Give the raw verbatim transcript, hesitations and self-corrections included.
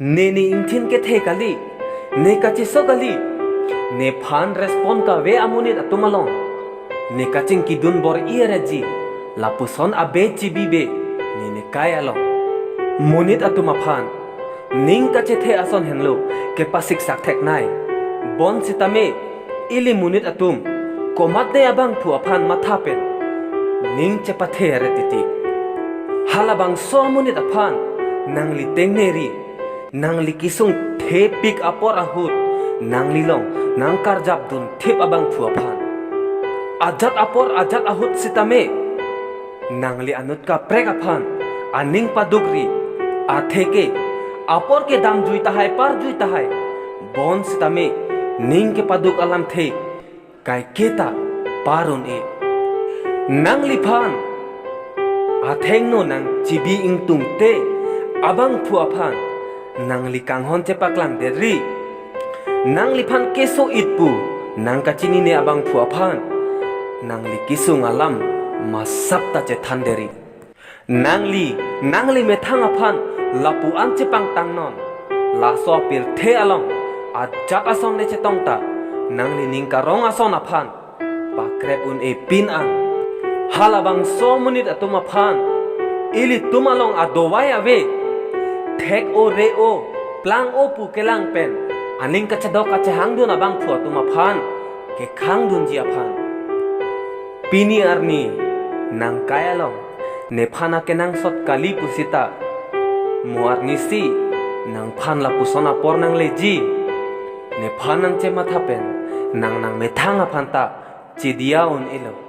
Ne ne ingthin kethe kali, ne kacheso kali, nephan respond kave amonit atum along ne kachingkidun bor-i aretji, lapuson abe chibi be ne ne kai along. Monit atum aphan ning kachethe ason henlo kepasiksak theknei. Bonsitame ili monit atum komatne abangphu aphan matha pen ning chepathe aret titi. Halabangso amonit aphan nangli tengneri, nangli kesung thepik apor ahut, nangli long nangkarjapdun thip abangphu aphan. Ajat apor ajat ahut sitame nangli anut kaprek aphan aning padukri, atheke apor kedamjui tahai parjui tahai, bonsitame ning kepaduk alamthe kaiketa par un-e. Nangliphan athengno nangchibi ingtungte abangphu aphan nangli kanghon chepaklangdetri. Nangliphan keso-it pu nangkachinine abangphu aphan nangli kesung alam masap ta chethandetri. Nangli, nangli methang aphan lapu-an chepangtangnon. Laso apirthe along ajat ason ne chetong ta nangli ning karong ason aphan pakrep un-e pin an. Halabangso amonit atum aphan ilitum along adovai ave. Thek-o re-o, plang-o pu kelang pen aning kachedok kachehangdun abangphu atum aphan kekhangdunji aphan. Pini arni nangkai along nephan akenangsot kali pusita, mo arnisi nangphan lapuson apor nangleji. Nephan nangchematha pen nang nangmethang aphan ta chediya un-elo.